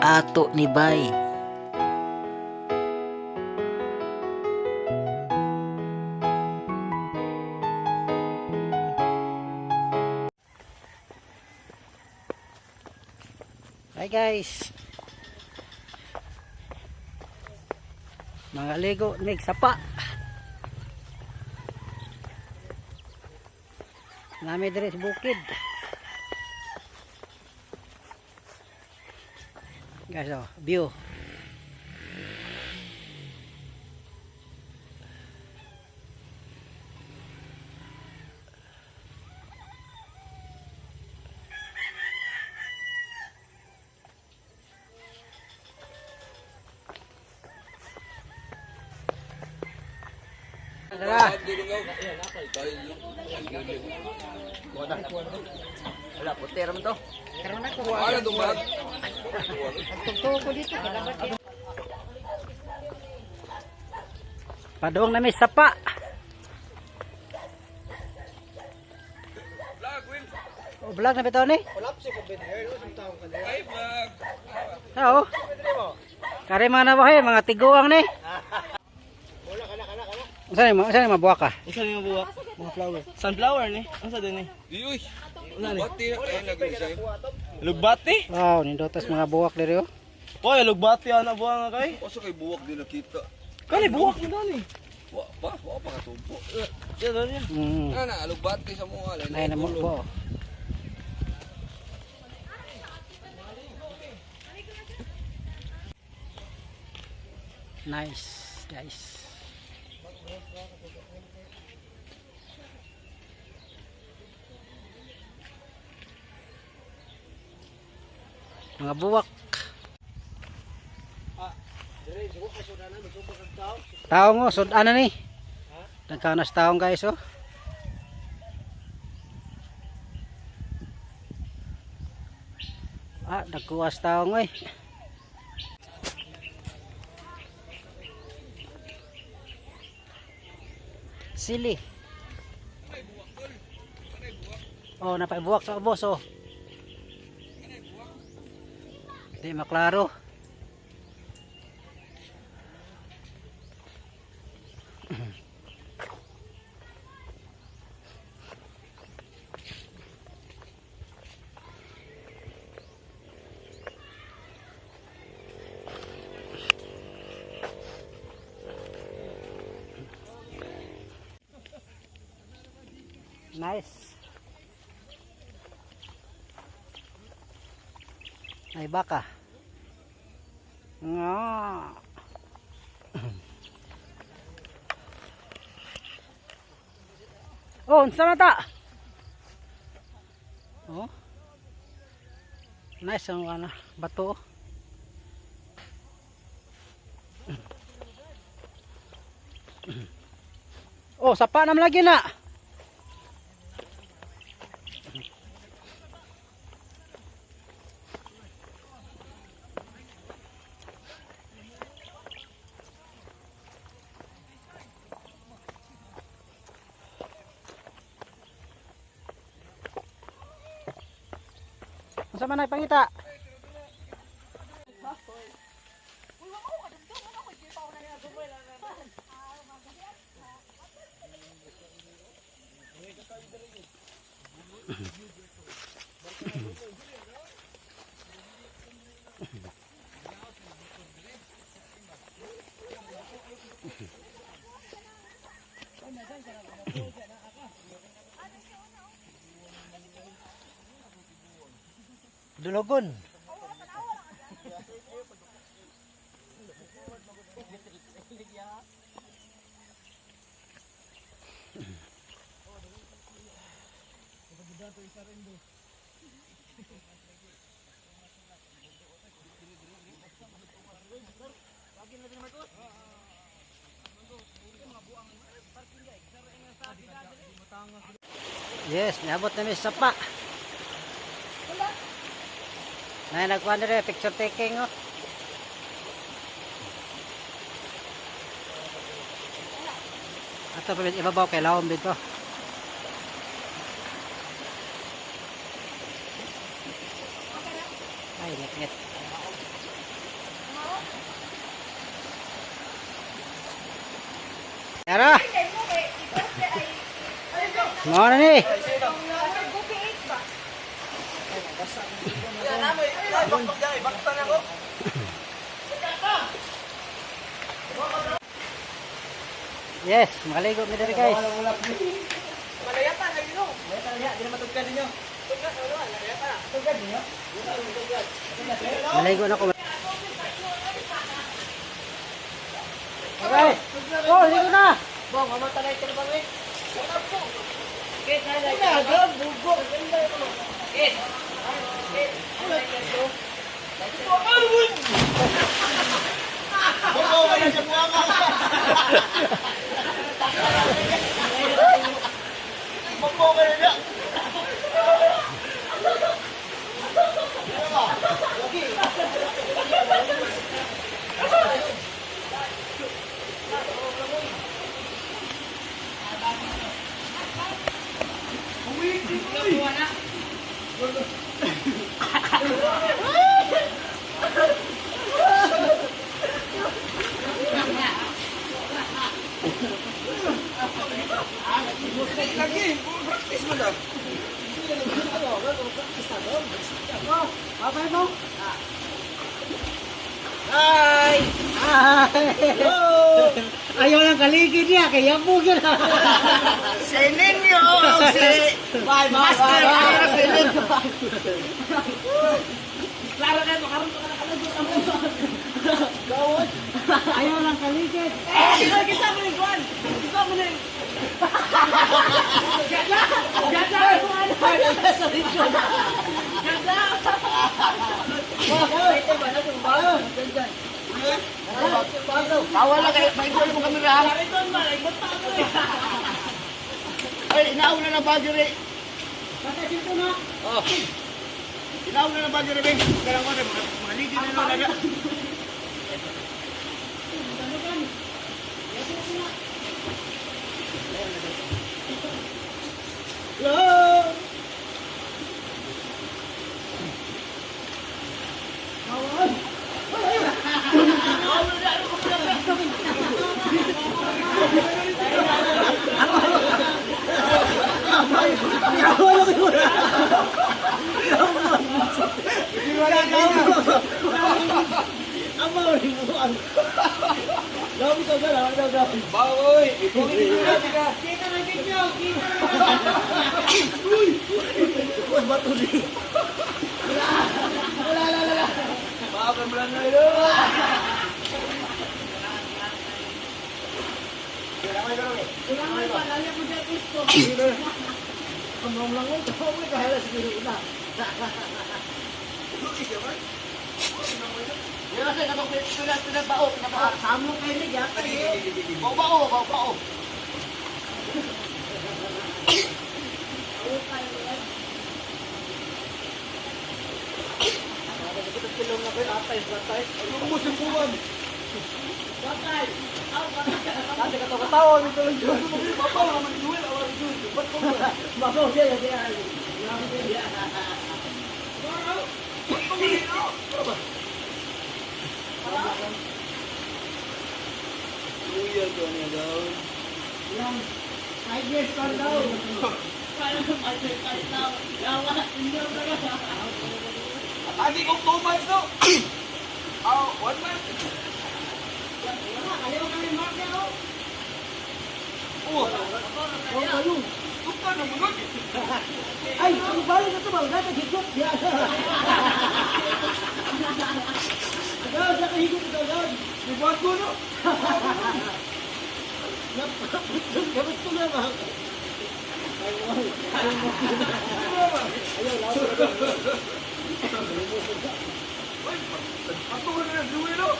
Ato ni bay. Hi guys. Mga ligo nig sapa. Nami diri sa bukid. Guys, oh, view. Tara. Wala, putera mo to. Karon na ko. Wala dumag. Tugtog ko dito. Padong na may sapa. Vlog, Will. O, vlog na bitaw ni? Ay, vlog. Oo. Kare mga nabahay, mga tiguang ni. Unsa ni mo? Unsa ni mabuha ka? Unsa ni mabuwak? Mga flower. Sunflower ni. Unsa din ni? Di, uy. Lugbati na. Ay, nag-resign. Lugbati? Wow, nindotas mga buwak diri oh. Oy, lugbati ana buwa nga kay. Asa kay buwak di nakita? Kani buwak mo dani. Wa pa, wa pa katumpo. Ya dani. Ana na, alugbati sa mga alay. Nay na mo po. Nice, guys. Mga buwak. Taong oh, sudan na ni. Nagkanas taong guys oh. Ah, nagkuwas taong oy. Sili. Oh, napaibuwak sa ubos oh. Di maklaro. Nice. May baka. Nga. Oh, unsa na ta? Oh. Nice ang ano, bato. Oh. Oh, sapa nam lagi na. Unsa man ay pangita? Dulugon. Yes, niabot na mi sa sapa. Nay nagkuan dire picture taking oh. Ato pa ibabaw kay lawom dito. Ay, ngit-ngit. Tara. Mao na ni. Yes, makaligo mi diri, guys. Maligo na ko. Okay. Oh, ligo na. Lagi, practice mo na. Babay mo. Hi. Hi. Ayaw lang kaligid niya, kaya yabog yun. Si Ninyo! Si Master! Si Ninyo! Ayaw lang kaligid. Bawal na kayo, maigol mo kami ra. Ay, inauna na bagyo rin. Oh. Inauna na bagyo rin. Kailangan ko rin, mga ligid na lang na. Bawoy, ikaw ka. Bao, bao, bao. Agi kong 2 months no. Oh, 1 month. Oh. Tukar na mo. Ay, ang balo na ito ba? Wala higot. Agad, nakahigot ito agad. Ibuhat ko no. Napaputol, gamit ko na ba? Uy, ato ka na duwi no.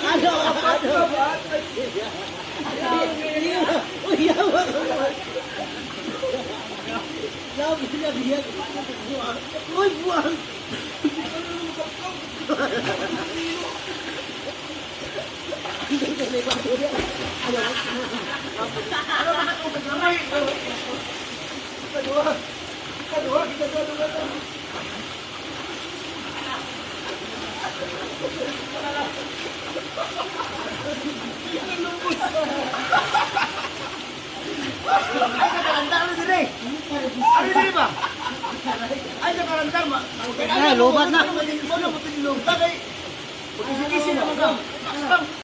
Ano? Ano? Uy, yawa ka. Labi na biyak. Uy, buwang. Ay, nakarantar na dire. Ano dire ba? Ay, nakarantar ma. Ay, lubat na. Mo na mo tinlog. Tagay. Pag-isin naman ka.